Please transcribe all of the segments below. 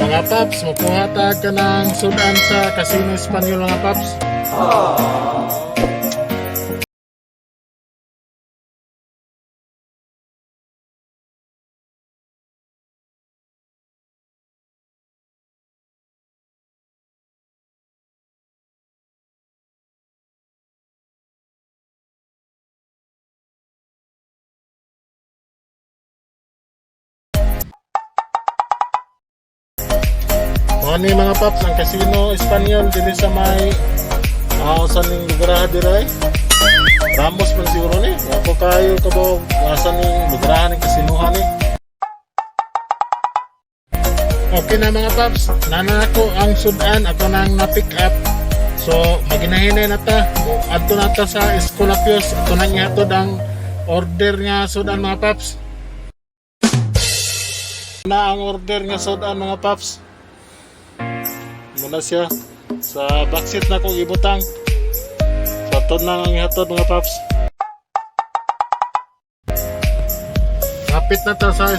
Mga paps, makuha ta ka ng sudan sa Casino Espanyol, mga paps. Mao ni, mga paps, ang Casino Espanyol dinhi sa may sa ning lugar dira eh. Ramos man siguro ni. Wa ko kayo kabaw asa ning lugar ni kasinuhan ni. Okay na, mga paps, nana ako ang sudan, ako nang na-pick up. So, maginahinay na ta. Adto na ta sa Escolapios. Ato na niya ang order nga sudan, mga paps. Na ang order nga sudan, mga paps. Muna siya sa backseat na kong ibutang. So, atod na ang ihatod, mga paps. Kapit na ta sa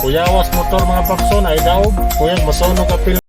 Kuyawas motor, mga papson, ay daog. Kuya, masunog apil.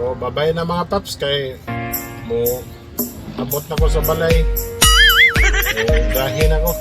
So babay na, mga paps, kay mo abot na ko sa balay. So, gahin ako.